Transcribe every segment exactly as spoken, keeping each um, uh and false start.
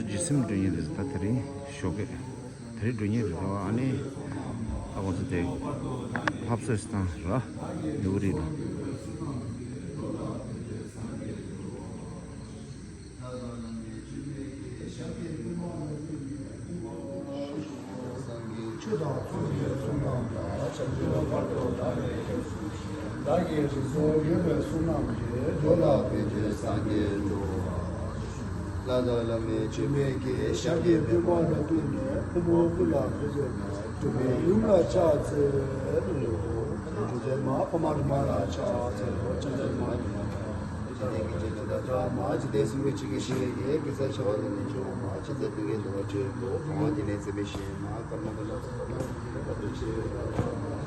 ཇི་སེམས་འགྲོ་ཉེན་རེད། ད་དེ་རིང་ཞོགས་ཀས་དེ་རིང་འགྲོ་ཉེན་རེད། ཨ་ནི་ཨ་ཁོང་ཚོ་དེ་ལྷ་གསོལ་སྟངས་ར་ནེའུ་རི་ལ། ཆོས་དང་ཚོགས་ཀྱི་གསུང་རྣམས་དང་། བྱང་ཆུབ་ལ་བར་དུ་བདག་ནི་སྐྱབས་སུ་མཆི། བདག་གིས་རིགས་སུ་ཡོད་པའི་གསུང་རྣམས་ཀྱི། རྒྱུད་ལ་ཕན་ཕྱིར་སངས་རྒྱས་འགྲུབ། ལྷ་དང་ལྷ་མིན་ཆོས་མིན་གྱི། ཞབས་ཀྱི་པད་ཕ་ལ་བཏུད་ནས། ཕུང་པོ་ཀུན་ལ་ཕན་ཕྱིར་ན། སྒྲོལ་མའི་ཡུམ་ལ་ཕྱག་འཚལ་ལོ། ཕྱག་འཚལ་མ་ཕ་མ་དྲུག་མ་ལ་ཕྱག་འཚལ་ལོ། ཕྱག་འཚལ་མ་དྲུག་མ་ལ། འཇིག་རྟེན་གྱི་ཆོས་ཐམས་ཅད་མ། འཇིག་རྟེན་གསུམ་གྱི་ཆོས་ཀྱི་ཞིང་ལས་སྐྱེས། གེ་སར་བྱེ་བ་དང་ལྷན་ཅིག་འོང་བ། ཕྱག་འཚལ་ཏུ་སྐད་དུ་བ་ཅོལ་ལོ། གང་བ་དེ་ནས་ཚེ་མི་ཤེས་མ། ཀརྨ་དང་ནགས་ཚལ་དང་ནམ་མཁའ་ལྟ་བུ་ཆེ་བ་དང་།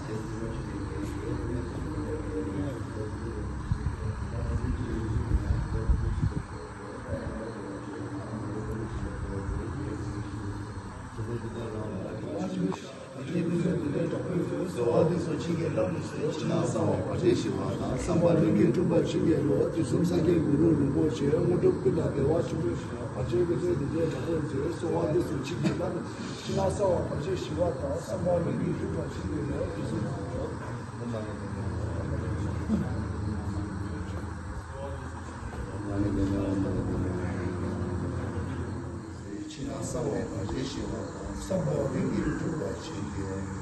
གསོལ་བ་འདེབས་སོ་ཆོས་ཀྱི་བླ་མའི་ཚུལ། ཕྱི་ནང་གསང་བ་བར་ཆད་ཞི་བ་དང་། བསམ་པ་ལྷུན་གྱིས་འགྲུབ་པར་བྱིན་གྱིས་རློབས། དུས་གསུམ་སངས་རྒྱས་གུ་རུ་རིན་པོ་ཆེ། དངོས་གྲུབ་ཀུན་ལ་བདེ་བ་ཆེན་པོའི་ཞིང་། བར་ཆད་ཀུན་སེལ་སྡིག་བྲལ་དྲག་པོའི་མཛོད། གསོལ་བ་འདེབས་སོ་ཆོས་ཀྱི་བླ་མའི་ཚུལ། ཕྱི་ནང་གསང་བ་བར་ཆད་ཞི་བ་དང་། བསམ་པ་ལྷུན་གྱིས་འགྲུབ་པར་བྱིན་གྱིས་རློབས། དུས་གསུམ། ཕྱི་ནང་གསང་བ་བར་ཆད་ཞི་བ་དང་། བསམ་པ་ལྷུན་གྱིས་འགྲུབ་པར་བྱིན་གྱིས་རློབས།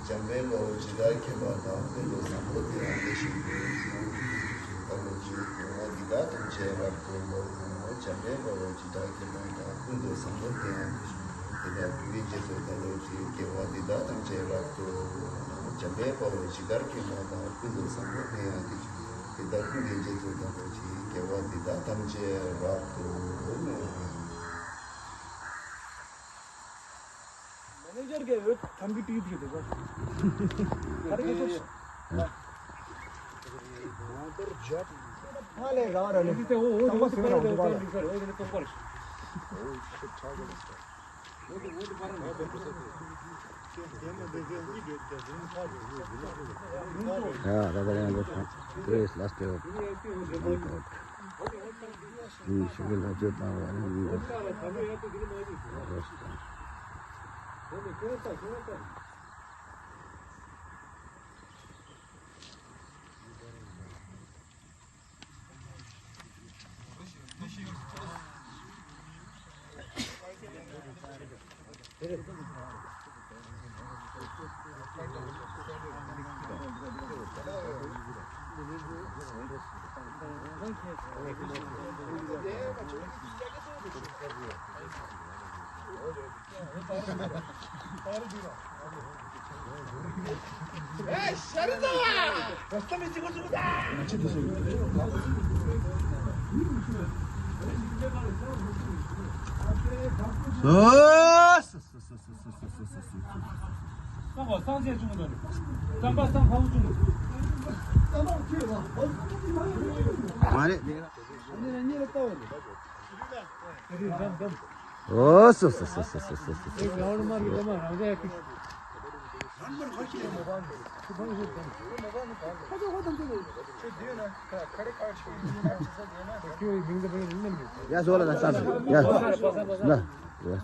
འཇམ་དཔལ་དཔའ་བོས་ཇི་ལྟར་མཁྱེན་པ་དང་། ཀུན་ཏུ་བཟང་པོ་དེ་ཡང་དེ་བཞིན་ཏེ། ད་ལོ་ཅིག་དགེ་བ་འདི་དག་ཐམས་ཅད་རབ་ཏུ། འཇམ་དཔལ་དཔའ་བོས་ཇི་ལྟར་མཁྱེན་པ་དང་། ཀུན་ཏུ་བཟང་པོ་དེ་ཡང་དེ་བཞིན་ཏེ། དེ་ལྟར་ཀུན་གྱི་རྗེས་སུ་བདག་སློབ་ཅིང་། དགེ་བ་འདི་དག་ཐམས་ཅད་རབ་ཏུ། འཇམ་དཔལ་དཔའ་བོས་ཇི་ལྟར་མཁྱེན་པ་དང་། ཀུན་ཏུ་བཟང་པོ་དེ་ཡང་དེ་བཞིན་ཏེ། དེ་ལྟར་ཀུན་གྱི་རྗེས་སུ་བདག་སློབ་ཅིང་། དགེ་བ་འདི་དག་ཐམས་ཅད་རབ་ཏུ། मैनेजर के धमकी टीप के देखो। अरे ये तो माले रा रा ले। वो वो वो वो वो वो Yeah, rather than just, today is last day of month out. We should will have just now, I mean,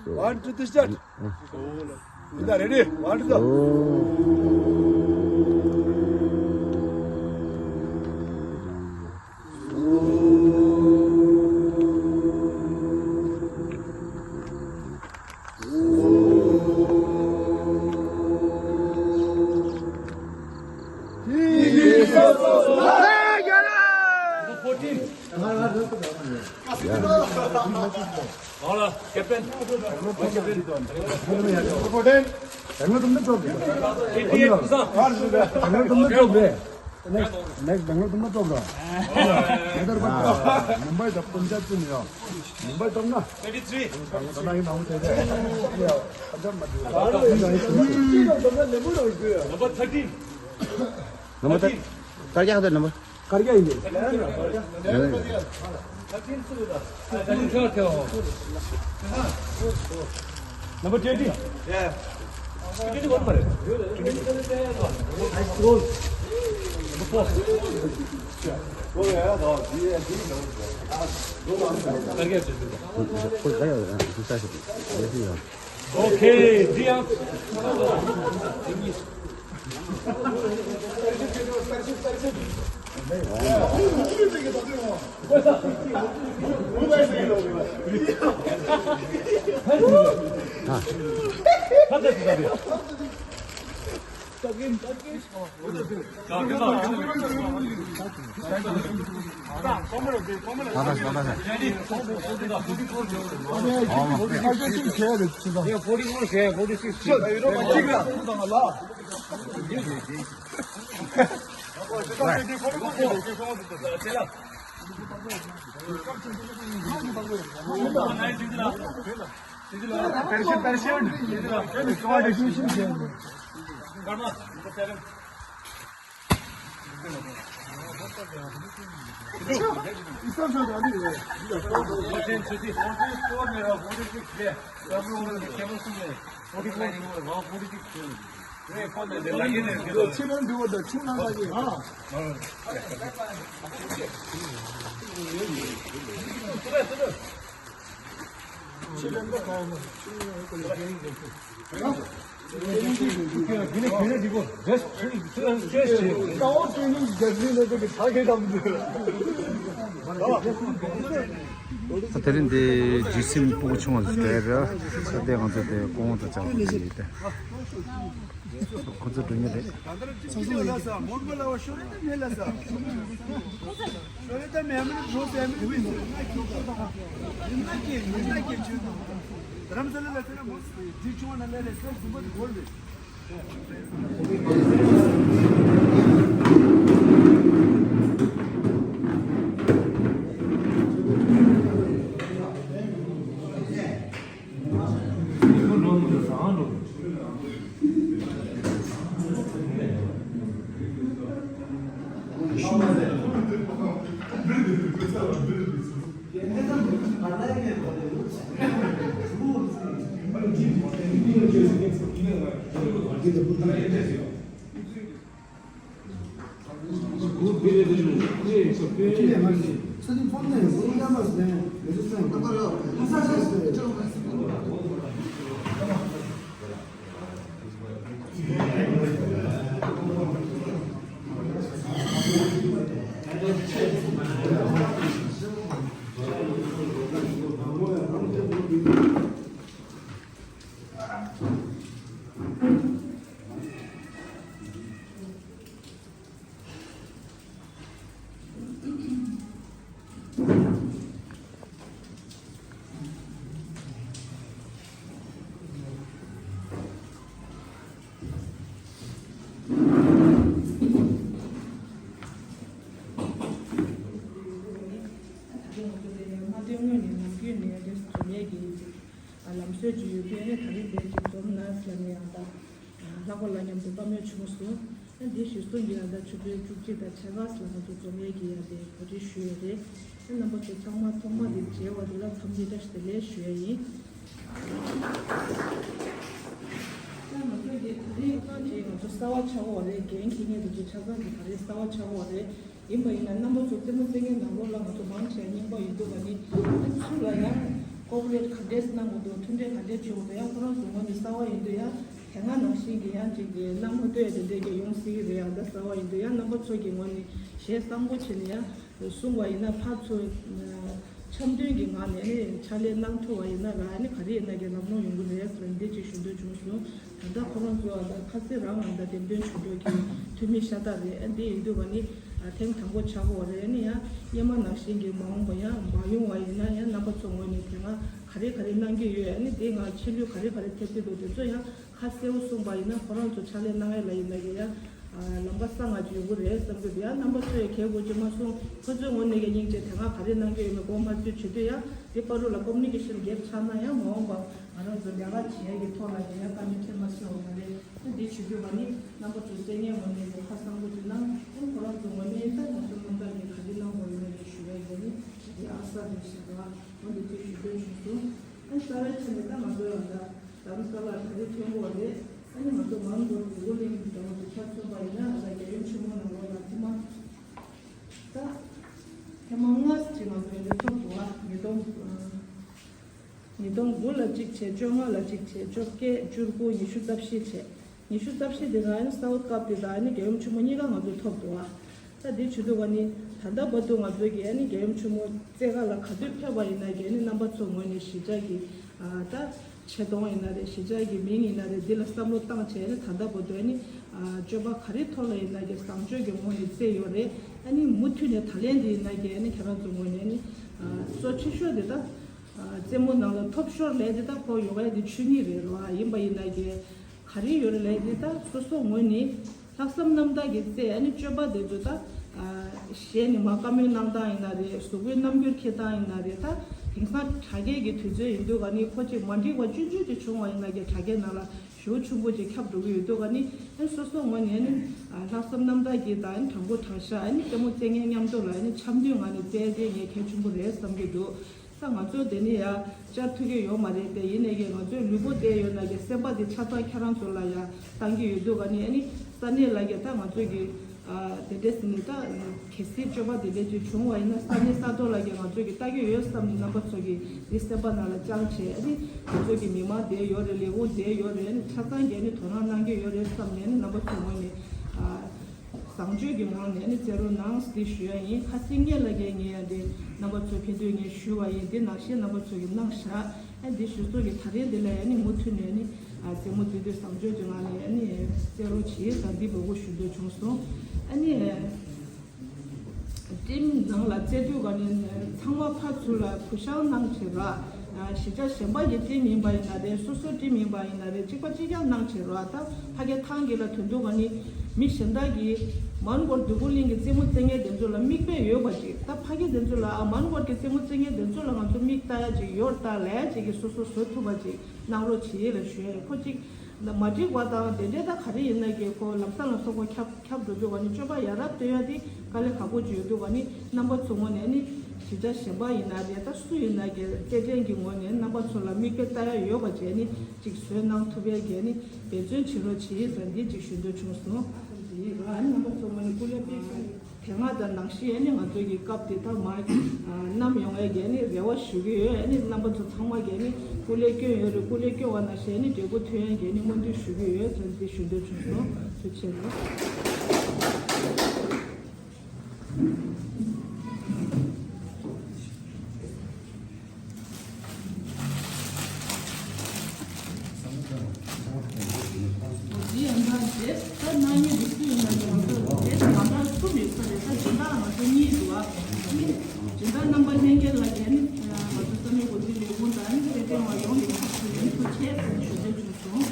One, two, three, start. Ready? One, two, three. Next, Bangalore तुम लोग तो मुंबई तब पंचायत से नहीं आओ। मुंबई तब ना। Twenty three. Number thirteen. Number thirty. कर क्या होता है नंबर? कर क्या ही नहीं। Number twenty. Okay, Dion. དེ་རིང་འདི་ཇི་སིམ་སྤུ་གུ་ཆུང་བ་ཟེར་ར། ས་དེ་ང་ཚོ་དེ་སྐུ་ངོ་དང་བཅར་བ་དེ་ཡིན་ཏེ། ཁོ་ཚོ་འགྲོ་མྱོང་རེད། ལམ་སྲོལ་ཅིག་ཡོད་པས་ད་རིང་འདིར་ཅིག་འཛོམས་ན་ལབ་ནས་ཡང་ད། ལྷག་པ་ལ་མཉམ་དུ་བཀའ་མོལ་བྱུང་སོང་། འདི་གཞིར་བཟུང་གིས་ད་ཆུ་ཚོད་བཅུ་གཅིག་དང་ཕྱེད་ཀ་ལ་ང་ཚོ་འཛོམས་ཡས་ཀྱི་ཡ་དེ་གོ་སྒྲིག་ཞུས་ཡོད་རེད། རྣམ་པ་ཚོ་ཚང་མ་ཐོག་མ་དེ་མཇལ་བ་དེ་ལ་འཚམས་འདྲི་བཀྲ་ཤིས་བདེ་ལེགས་ཞུ་ཡ་ཡིན། ད་ང་ཚོ་འདི་ད་རེས་ཁང་གཅིག་ང་ཚོ་གསར་པ་ཆགས་ཡོད་རེད། འགན་འཁྱེར་མཁན་དེ་ཚོ་ཆ་ཚང་གི་ད་རེས་གསར་པ་ཆགས་ཡོད་རེད། ཡིན་པ་ཡིན་ན་རྣམ་པ་ཚོ་རྩེད་མོ་རྩེ་མཁན་ནང་ལོགས་ལ་ང་ཚོ་མང་ཆེ་རྙིང་པ་ཡིན་འདུག་པ་ནི། ཚུར་ལ་ཡང་ཀོ་པོ་རེ་ཊི་ག་འདྲས་གནང་དགོས་འདུག་མཐུན་འབྲེལ་ག་འདྲས་བྱེད་དགོས་འདུག་ཡང་ཁོ་རང་ཚོ་ངོས་ནས་གསར་པ་ཡིན་དུས་ཡང་དེ་སྔ་ནང་བཞིན་གྱི་ཡང་ཅིག་གི་གནང་མ་ཐུབ་ཡ་དེ་འདྲས་ཀྱི་ཡོང་སྲིད་ཀྱི་རེད། ཡང་ད་གསར་པ་ཡིན་དུས་ཡང་རྣམ་པ་ཚོ་གི་ངོས་ནས་ཞལ་བཟང་པོ་བྱས་ནས་ཡང་གསུངས་པ་ཡིན་ན་ཕར་ཚུར་འཆམ་མཐུན་གྱི་ངང་ནས་ཕྱག་ལས་གནང་ཐུབ་པ་ཡིན་ན་ར་ནི་ག་རེ་ཡིན་ན་གི་ལམ་ལྷོང་ཡོང་གི་རེད་ཟེར་འདི་ཅིག་ཞུ་འདོད་བྱུང་སོང་། ད་ལྟ་ཁོ་རང་ཚོ་ཨ་ད་ཁ་སེ་རང་ཨ་ད་འགྲེམས་སྟོན་བྱུང་འགྲོ་གི་འཐུས་མི་ཤ་སྟག་རེད། ཨ་འདི་ཡིན་དུས་བ་ནི་ཨ་ཐེངས་དང་པོ་ཆགས་ཀྱི་ཡོད་རེད། ཨ་ནི་ཡང་སྔོན་མ་ནང་བཞིན་གྱི་མ་འོངས་པ་ཡང་མ་ཡོང་བ་ཡིན་ན་ཡང་རྣམ་པ་ཚོ་ངོས་ནས་དེ་སྔ་ག་རེ་ག་རེ་གནང་གི་ཡོད། ཨ་ནི་དེ་སྔ་ཆད་ལུས་ག་རེ་ག་རེ་ཐེབས་ཀྱི་འདུག་དེ་ཚོ་ཡང་ཁ་གསལ་པོ་གསུངས་པ་ཡིན་ན་ཁོ་རང་ཚོ་ཕྱག་ལས་གནང་ཡ་ལ་ཡིན་ན་གི་ཡང་ཨ་ལམ་ཁ་གསར་ང་ཅིག་ཡོང་གི་རེད་བསམ་གྱི་འདུག་ཡང་རྣམ་པ་ཚོས་གལ་དགོས་ཀྱི་མ་སོང་ཁོ་ཚོའི་ངོས་ནས་ཀྱི་སྙིང་རྗེ་དེ་སྔ་ག་རེ་གནང་གི་ཡོད་མེད་དགོངས་པ་ཚོས་བྱེད་དུས་ཡང་དེ་བར་དུ་ལ་ཀོ་མུ་ནི་ཀེ་ཤན་གེབ་ཆགས་ན་ཡང་མ་འོངས་པ། ང་རང་ཚོ་ལས་ཀ་བྱེད་ཡ་གི་ཐོག་ལ་དེ་ཡང་དཀའ་ངལ་འཕྲད་མ་སོང་བ་རེད། ཨ་འདི་ཞུ་རྒྱུ་བ་ནི་རྣམ་པ་ཚོ་སེ་ངའི་ངོས་ནས་ཁ་གསང་པོ་ཅིག་གནང་། ཨ་ཁོ་རང་ཚོ་ངོས་ནས་ད་ང་ཚོ་རྣམ་ཐར་གྱི་ག་རེ་གནང་དགོས་ཡོད་མེད་ཞུ་ཡ་ཡོད་ནི་འདི་ཨ་ས་རེད་ཞེས་པ་འོ་འདི་ཚོ་ཞུ་འདོད་བྱུང་སོང་། ཨ་གསར་པའི་ཆ་ནས་ད་ང་ཚོ་ཡང་ད་རྡ་རམ་ས་ལར་ག་རེ་ཐོན་དགོས་རེད། ཨ་ནི་ང་ཚོ་མང་གོ་དེ་གོ་གླིང་གི་འདྲ་བོ་དེ་ཆ་མཚོན་པ་ཡིན་ན་ང་ཚོ་རྒྱལ་ཡུམ་ཆེན་མོ་ནང་ལོགས་ལ་ཐིམ་ ད་ཐེངས་མ་ལྔ་ཅིག་ང་ཚོ་ཡོད་ཐོབ་འདུག་ཨ། ཉིས་སྟོང་ཉིས་སྟོང་དགུ་ལ་གཅིག་བྱས། བཅོ་ལྔ་ལ་གཅིག་བྱས། བཅོ་བརྒྱད། བཅུ་དགུ། ཉི་ཤུ་རྩ་བཞི་བྱས། ཉི་ཤུ་རྩ་བཞི་དེ་ནང་ཨ་ནི་ས་འོག་ཀབ་དེ་དང་ཨ་ནི་རྒྱལ་ཡུམ་ཆེན་མོ་གཉིས་ཀ་ང་ཚོ་ཐོབ་འདུག་ཨ། ད་དེ་བྱེད་དུས་ཀ་ནི་ད་ལྟ་བར་དུ་ང་ཚོ་གི་ཨ་ནི་རྒྱལ་ཡུམ་ཆེན་མོ་རྩེད་གར་ལ་ག་དུས་ཕེབས་པ་ཡིན་ན་གི་ཨ་ནི་རྣམ་པ་ཚོ་ངོས་ནས་གཞིས་ཆགས་ཀྱི་ཨ་ད་ཆེ་མཐོང་ཡིན་ན་རེད། གཞིས་ཆགས་ཀྱི་མིང་ཡིན་ན་རེད། འདི་ལ་བསམ་བློ་བཏང་བྱས་ནས་ད་ལྟ་བར་དུ་ཨ་ནི་ཨ་སྤྱོད་པ་ག་རེ་ཐོག་ལ་ཡིན་ན་གི་བཟང་སྤྱོད་ཀྱི་ངོས་ནས་རྩེད་ཡོད་རེད། ཨ་ནི་མུ་མཐུད་ནས་ད་ལན་འདི་ཡིན་ན་གི་ཨ་ནི་ཁྱེད་རང་ཚོ་ངོས་ནས་ཨ་ནི་ཨ་གཙོ་ཆེ་ཤོས་དེ་ད་ཨ་རྩེད་མོ་ནང་ལ་ཐོབ་ཤོར་ལས་དེ་ད་ཁོ་ཡོ་ག་ཡ་དེ་ཆོས་ཉིད་རེད་རོ། ཨ་ཡིན་པ་ཡིན་ན་གི་ག་རེ་ཡོད་རེད་ལས་དེ་ད་སོ་སོ་ངོས་ནས། ལྷག་བསམ་རྣམ་དག་གིས་རྩེད། ཨ་ནི་སྤྱོད་པ་དེ་ཚོ་ད་ཨ་གཞས་ནས་མར་བཀའ་མོལ་གནང་སྟངས་ཡིན་ན་རེད། གཟུགས་པོའི་རྣམ་འགྱུར་འཁྱེར་སྟངས་ཡིན་ན་རེད། ད་དེང་སང་དྲ་རྒྱའི་གི་དུས་ཚོད་ཡིན་དུས་ཀ་ནི་ཁོ་ཅིག་མ་འགྲིག་པ་ཆུང་ཆུང་ཅིག་བྱུང་བ་ཡིན་ན་གི་དྲ་རྒྱའི་ནང་ལ་ཞེ་པོ་ཆེན་པོ་ཅིག་ཁྱབ་འགྲོ་གི་ཡོད་དུས་ཀ་ནི། ཨ་སོ་སོ་ངོས་ནས་ནི་ཨ་ལྷག་བསམ་རྣམ་དག་གིས་ད་ཨ་ནི་དྲང་པོ་དྲང་བཞག་ཨ་ནི་རྩེད་མོ་རྩེ་མཁན་མཉམ་དུ་ལ་ཨ་ནི་འཆམ་མཐུན་ངང་ནས་རྩེ་རྩེ་ངས་གལ་ཆེན་པོ་རེད་བསམ་གྱི་འདུག་ད་ང་ཚོ་དེ་ནི་ཡ་བཅར་ཐུབ་ཀྱི་ཡོད་མ་རེད་དེ། ཡིན་ནའི་གི་ང་ཚོའི་ལུས་པོ་བསྡད་ཡོད་ན་གི་སེམས་པ་དེ་ཆ་ཚང་ཁྱེད་རང་ཚོ་ལ་ཡ་བཏང་གི་ཡོད་དུས་ཀ་ནི། ཨ་ནི་ས་གནས་ལ་གི་ད་ང་ཚོ་གི་ཨ་དེ་འདྲས་ཟེར་ནས་ད་གལ་སྲིད་སྤྱོད་པ་དེ་འདྲས་ཅིག་བྱུང་བ་ཡིན་ན་ས་གནས་ས་ཐོག་ལ་གི་ང་ཚོ་གི་ལྟ་གི་ཡོད་བསམ་ནས་རྣམ་པ་ཚོ་གི་དེ་སེམས་པ་ནང་ལ་བཅངས་བྱས། ཨ་ནི་ང་ཚོ་གི་མི་མང་བསྡད་ཡོད་རེད། ལས་ཁུངས་བསྡད་ཡོད་རེད། ཨ་ནི་ཆ་ཚང་གི་ཨ་ནི་དོ་སྣང་གནང་གི་ཡོད་རེད་བསམ་ནས། ཨ་ནི་རྣམ་པ་ཚོ་ངོས་ནས་ཨ། བཟང་སྤྱོད་ཀྱི་ངང་ནས་ནི་རྩེད་རོགས་གནང་ཟེར་ཞུ་ཡ་ཡིན། ཁ་སང་ཉིན་ལ་གས་ངས་ཡ་འདི་རྣམ་པ་ཚོ་ཕེབས་དུས་ངས་ཞུས་པ་ཡིན། འདི་ནང་བཞིན་རྣམ་པ་ཚོ་གིས་གནང་ཤག་ཨ་འདི་ཞུ་ཚོགས་ཀྱི་ད་རེས་འདི་ལ་ཡ་ནི་མུ་མཐུད་ནས་ནི་ཨ་རྩེད་མོ་འདི་དུས་བཟང་སྤྱོད་ཀྱི་ངང་ནས་ཡ་ནི་རྩེད་རོགས་བྱེད་ཟེར་འདི་འབོད་སྐུལ་ཞུ་འདོད་བྱུང་སོང་། ཨ་ནི། ཊིམ་ནང་ལ་རྩེད་དུས་ག་ནས་ཚང་མ་ཕར་ཚུར་ལ་གུ་བཤངས་གནང་བྱེད་ར། གཞིས་ཆགས་གཞན་པ་གི་ཊིམ་ཡིན་པ་ཡིན་ན་རེད། སོ་སོ་ཊིམ་ཡིན་པ་ཡིན་ན་རེད། གཅིག་པ་གཅིག་རྐྱང་གནང་བྱེད་ར། ད་ཕ་གི་ཐང་གི་ལ་ཐོན་དུས་ག་ནི་མི་གཞན་དག་གིས་མར་སྐོར་འདོད་རྒུ་གླིང་གི་རྩེད་མོ་རྩེ་མཁན་དེ་ཚོ་ལ་མིག་དཔེ་ཡོད་པ་ཅིག་ད་ཕ་གི་དེ་ཚོ་ལ་ཨ་མར་སྐོར་གྱི་རྩེད་མོ་རྩེ་མཁན་དེ་ཚོ་ལ་ང་ཚོ་མིག་ལྟ་ཡ་ཅིག་ཡོད་ལྟ་ལས་ཅིག་གི་སོ་སོ་བཟོ་ཐུབ་པ་ཅིག་གནང་རོགས་བྱེད་ལ་ཞུ་ཡ་ཡིན། ཁོ་གཅིག་ན་མ་འགྲིག་པ་དང་དེ་འདྲའི་ད་ག་རེ་ཡིན་ན་གི་ཁོ་ལམ་སང་ལམ་སང་ཁོ་ཁྱབ་ཁྱབ་འགྲོ་དུས་ག་ནི་སྤྱོད་པ་ཡ་རབས་སྟོན་ཡ་དེ་དཀའ་ལས་ཁག་པོ་ཅིག་ཡོད་དུས་ག་ནི། རྣམ་པ་ཚོ་ངོས་ནས་ནི་གཞིས་ཆགས་གཞན་པ་ཡིན་ན་རེད། ད་སུ་ཡིན་ན་གི་རྩེད་འགྲན་གྱི་ངོས་ནས་རྣམ་པ་ཚོ་ལ་མིག་དཔེ་ལྟ་ཡ་ཡོད་པ་བྱས་ནི་ཅིག་བཟོས་གནང་ཐུབ་ཡ་གི་ནི་འབད་བརྩོན་བྱེད་རོགས་བྱེད་ཟེར་འདི་ཅིག་ཞུ་འདོད་བྱུང་སོང་། རྣམ་པ་ཚོ་ངོས་ནས་སྐུ་ལས་དཔེ་ཞུ། དེ་སྔ་དང་ནང་བཞིན་ཨ་ནི་ང་ཚོ་གི་སྐབས་དེ་དག་མར་བསྣམས་ཡོང་བའི་གི་ཨ་ནི་རེ་བ་ཞུ་གི་ཡོད། ཨ་ནི་རྣམ་པ་ཚོ་ཚང་མ་གི་ཨ་ནི་སྐུ་ལས་སྐྱོན་ཡོད་རེད། སྐུ་ལས་སྐྱོན་པ་ནང་བཞིན་ཨ་ནི་འབྲས་བུ་ཐོན་ཡ་གི་ཨ་ནི་སྨོན་འདུན་ཞུ་གི་ཡོད་ཟེར་འདི་ཞུ་འདོད་བྱུང་སོང་། ཐུགས་རྗེ་ཆེ། འདི་ཡང་འདྲ་རྗེས་ད་གནང་ཉེ་རིགས་ཀྱི་ཡིན་ན་ཡང་འདྲ་རྗེས་མ་འདྲ་གསུམ་ཡོད་ས་རེད། ད་སྦྱིན་བདག་ང་ཚོ་གཉིས་འདུག་ཨ། ནི་སྦྱིན་བདག་རྣམ་པ་ལྷན་རྒྱས་ལ་གས་ནི་ང་ཚོ་ས་གནས་འགོ་འཛིན་ལས་ཁུངས་དང་ནི་རྩེད་འགྲན་པ་ཡོངས་ལ་ཐུགས་རྗེ་ཆེ་ཞུ་འདོད་བྱུང་སོང་།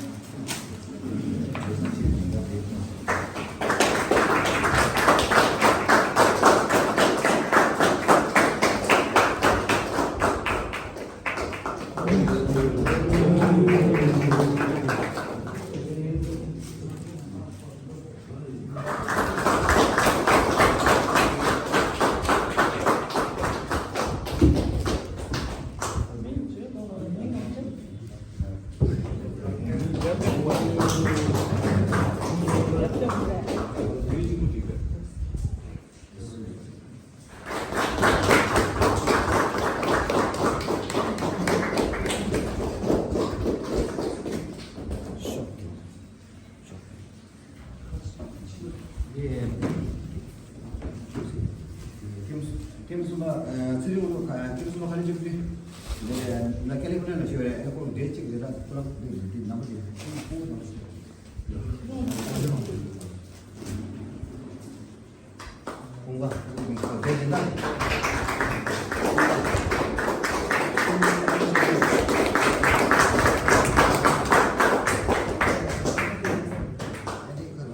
ཀེམ་སུ་མ་ཚེ་རིང་ལོ་ཀེམ་སུ་མ་ཁ་ལེ་ཅིག་ཏེ། ན་ཀེ་ལི་ཕོར་ནི་ཡ་ལ་ཤི་བ་རེད། ཨེ་ཀོ་འདྲེ་གཅིག་རེད། ད་ཁོ་རང་འདི་འདི་ནམ་པ་དེ་ཁོང་ཁོང་ནམ་པ་དེ། ཁོང་ག་ཁོང་ག་འདྲེ་དེ་ན།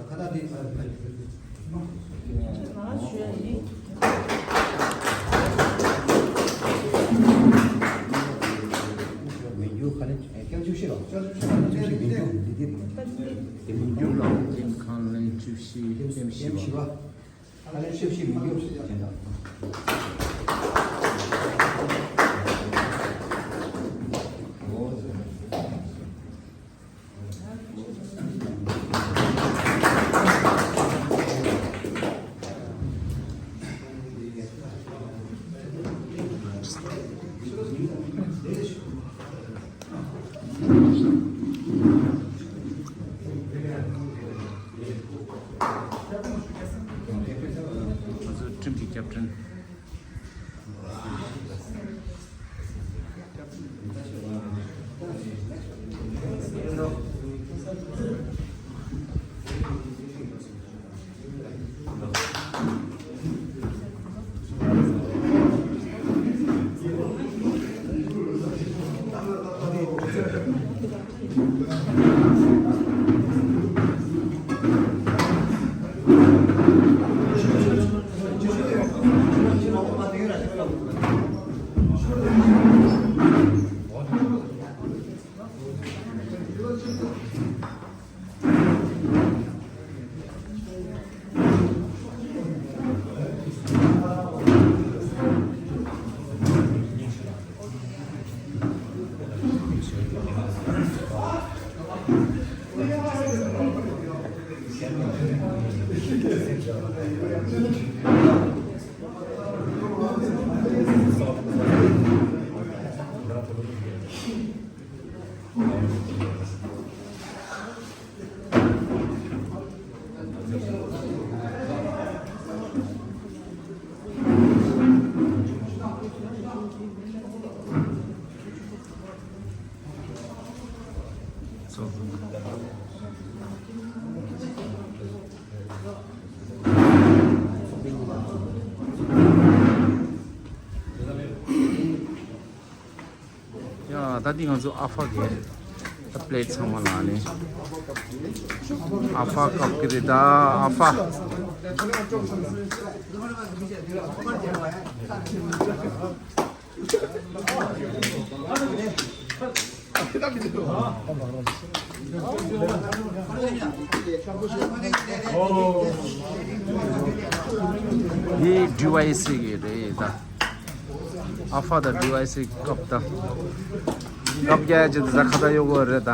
ཁ་ད་དེ། མི་འགྱུར་ག་ནས་སྐྱབས་བཅུ་བཞི་ལ་སྐྱབས་བཅུ་བཞི་མི་འགྱུར་འདི་འདི་རེད། དེ་མི་འགྱུར་ལ་ཀེམ་ཁང་ལན་བཅུ་བཞི་ཀེམ་བཞི་པ། ཨ་ལན་བཅུ་བཞི་མི་འགྱུར་ཞེས་བྱས་ན། ཁོང་ཚོའི་ཁྲིམས་ཀྱི་སྐྱབས་བཅོལ། ཡ། ད་འདི་ང་ཚོ་ཨ་ཕ་གི་ད་པི་ལེ་ཊི་ཚང་མ་ལ་ནི་ཨ་ཕ་བཀབ་ཀྱི་རེད། ད་ཨ་ཕ། འདི་ཌི་ཝའི་སི་གི་རེད་ད། ཨ་ཕ་དང་ཌི་ཝའི་སི་བཀབ་ད། བཀབ་རྒྱག་ཅིག་ད་ཁ་ད་གཡོག་གོ་རེད་ད།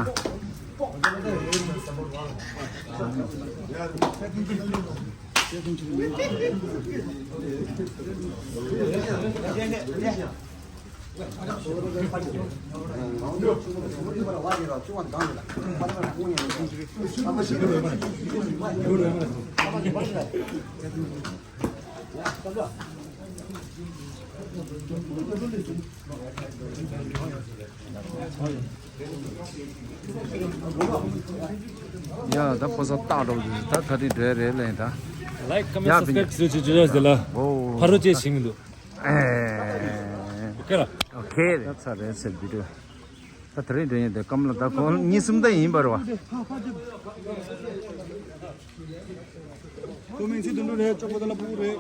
ཡ། ད་ཕོ་གསར་སྟག་འགྲོ་གི་འདུག་ད་ད་རེས་འགྲོ་ཡ་རེད་ལན་ད། Like, comment, ཡ། བི་ཉོ། Subscribe བཟོས་བྱས་བརྗོད་བྱ་ཟེར་ལ། ཨོ། ཕ་རོལ་ཅེས་ཤེས་མི་འདུག་ཨེ། ཨོ་ཁེ་ར། ཨོ་ཁེ་རེད། ད་ཚར་རེད་ཟེར་བི་ཌི་ཡོ། ད་དེ་རིང་འདྲ་ཡིན་ཏེ་སྐམ་ལ་ད་ཁོང་གཉིས་གསུམ་ད་ཡིན་པ་རེད་བ། ཁོ་མིང་ཚེ་དོན་གྲུབ་རེད། ཅོག་པོ་ཏ་ལ་ཕུ་རེད།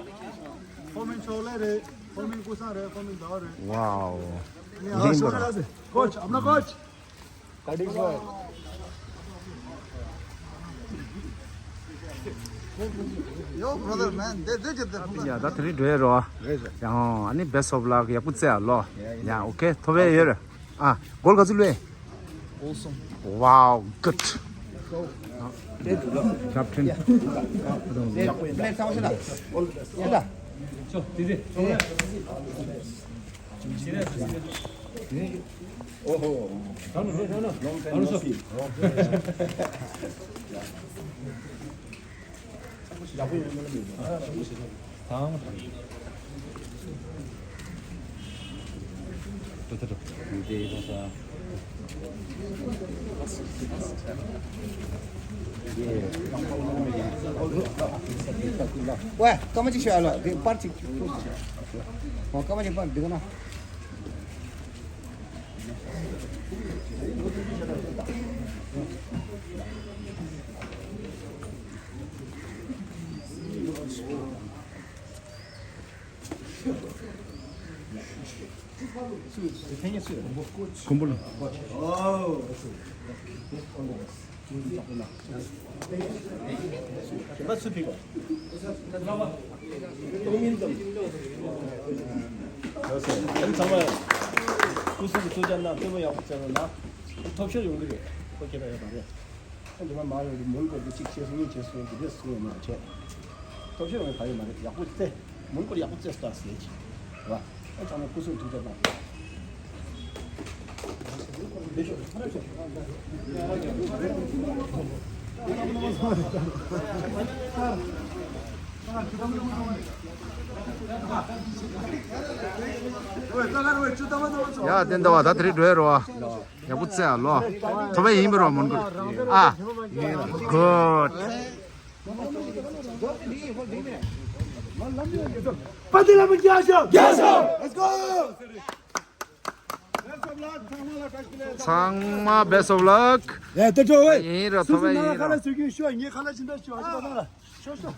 ཁོ་མིང་ཕྱོགས་ལས་རེད། ཁོ་མིང་ཀུ་སང་རེད། ཁོ་མིང་ཟླ་བ་རེད། ཝའོ། ཡིན་པ་རེད། ཀོ་ཆི། I'm not ཀོ་ཆི། Yo, brother, man. དེ་དེ་ཅི་དེ། ཡ། ད་དེ་རིང་འགྲོ་ཡ་རོ། རེད་རེད། ཡང་ཨ་ནི་best of luck། ཡག་པོ་རྩེ་ཨ་ལོ། ཡ། ཡ། ཨོ་ཁེ། ཐོབ་པའི་ཡོད་རེད། ཨ། གོལ་ག་ཚོད་བླུགས་ཡིན། Wow, good. Captain. ཨོ་ཧོ། Long time no see. ཡག་པོ་ཡོད་མེད་ལ་མི་འདུག་ཨ། ཡག་པོ་ཞིག་འདུག་ད་འགྲོ་ད་འགྲོ། འདི་ཡིན་ས། ཝེ། སྐར་མ་གཅིག་ཤོད་ཨ་ལོ། འདི་པར་གཅིག་ཨོ། སྐར་མ་གཅིག་པར་འདི་ག་ན། ཁོམ་པོ་ལ། ཚང་མ་སྐུ་གཟུགས་ཀྱི་གཙོ་ཆེར་གནང་། ལྟད་མོ་ཡག་པོ་བྱས་རོགས་གནང་། ཐོབ་ཤོར་ཡོང་གི་རེད། ཁོ་ཁྱེད་རང་ཡག་པ་རེད། ཁོ་འདི་མ་མ་ཡོང་གི་མོན་གོ་གི་གཅིག་བྱས་སོང་གཉིས་བྱས་སོང་གི་རེད་གསུང་ཡོད་མ་བྱས། ཐོབ་ཤོར་ཡོང་གི་ག་ཡོད་མ་རེད། ཡག་པོ་རྩེ། མོན་གོར་ཡག་པོ་རྩེ་སོང་ཟེར་གྱི་རེད་བ། ཡ་དེ་འདྲ་བ་ད་དེ་རིང་འགྲོ་ཡ་རོ་བ། ཡག་པོ་བཙལ་ཨ་ལོ། ཐོབ་པ་ཡིན་པ་རོ་མོན་གུར། ཨ། Good. པ་ཏི་ལ་མི་རྒྱ་ཤོག་རྒྱ་ཤོག Let's go. ཚང་མ་best of luck. ཡ་ཏེ་ཏོ་ཝེ། ཡིན་རོ་ཐོབ་པ་ཡིན་རོ། སུ་སུ་ན་ཁ་ལ་སུ་གི་ཤོ་ངེ་ཁ་ལ་ཅི་འདྲ་ཤོ་ཨ་ཅི་པ་ན་ལ་ཤོ་ཤོ།